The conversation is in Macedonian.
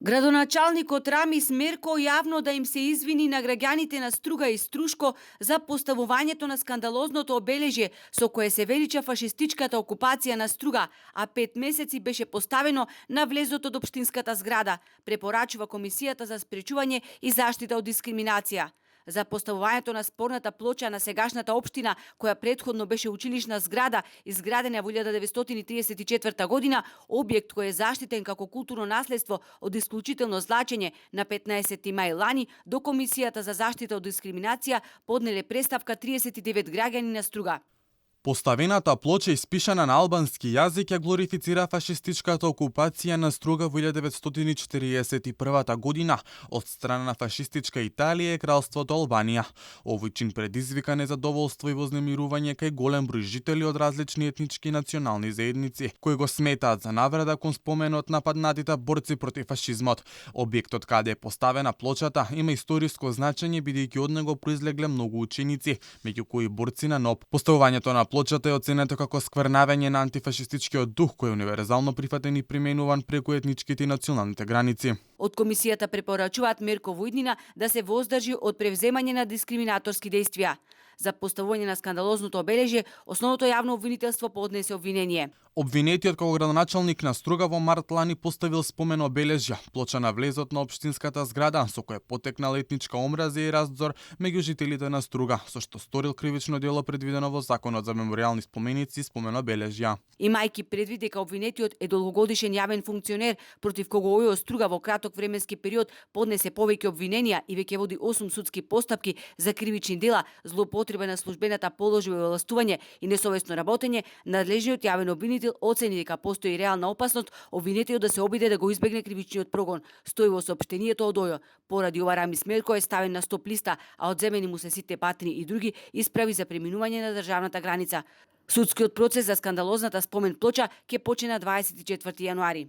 Градоначалникот Рамис Мерко јавно да им се извини на граѓаните на Струга и Струшко за поставувањето на скандалозното обележје со кое се велича фашистичката окупација на Струга, а 5 месеци беше поставено на влезот од општинската зграда, препорачува Комисијата за спречување и заштита од дискриминација. За поставувањето на спорната плоча на сегашната општина, која претходно беше училишна зграда, изградена во 1934 година, објект кој е заштитен како културно наследство од исклучително значење, на 15 мај лани до Комисијата за заштита од дискриминација поднеле преставка 39 граѓани на Струга. Поставената плоча испишана на албански јазик ја глорифицира фашистичката окупација на Струга во 1941 година од страна на фашистичка Италија и кралството Албанија. Овој чин предизвика незадоволство и вознемирување кај голем број жители од различни етнички и национални заедници, кои го сметаат за навреда кон споменот на паднатите борци против фашизмот. Објектот каде е поставена плочата има историско значење бидејќи од него произлегле многу ученици, меѓу кои борци на НОБ. Поставувањето на плочата е оценето како сквернавење на антифашистичкиот дух кој е универзално прифатен и применуван преку етничките и националните граници. Од Комисијата препорачуваат Мерко во иднина да се воздржи од превземање на дискриминаторски действија. За поставување на скандалозното обележје, основното јавно обвинителство поднесе обвинение. Обвинетиот како градоначалник на Струга во март лани поставил спомен обележја, плоча на влезот на општинската зграда, со која потекнала етничка омраза и раздор меѓу жителите на Струга, со што сторил кривично дело предвидено во Законот за меморијални споменици и спомен обележја. Имајќи предвид дека обвинетиот е долгогодишен јавен функционер против кого ОЈО Струга во краток временски период поднесе повеќе обвиненија и веќе води 8 судски постапки за кривични дела, злоупотреба на службената положба и овластување и несовесно работење, надлежниот јавен обвинител оцени дека постои реална опасност обвинетиот да се обиде да го избегне кривичниот прогон, стои во соопштението од ОЈО. Поради ова Рамис Мерко е ставен на стоп листа, а одземени му се сите патри и други исправи за преминување на државната граница. Судскиот процес за скандалозната спомен плоча ќе почне на 24 јануари.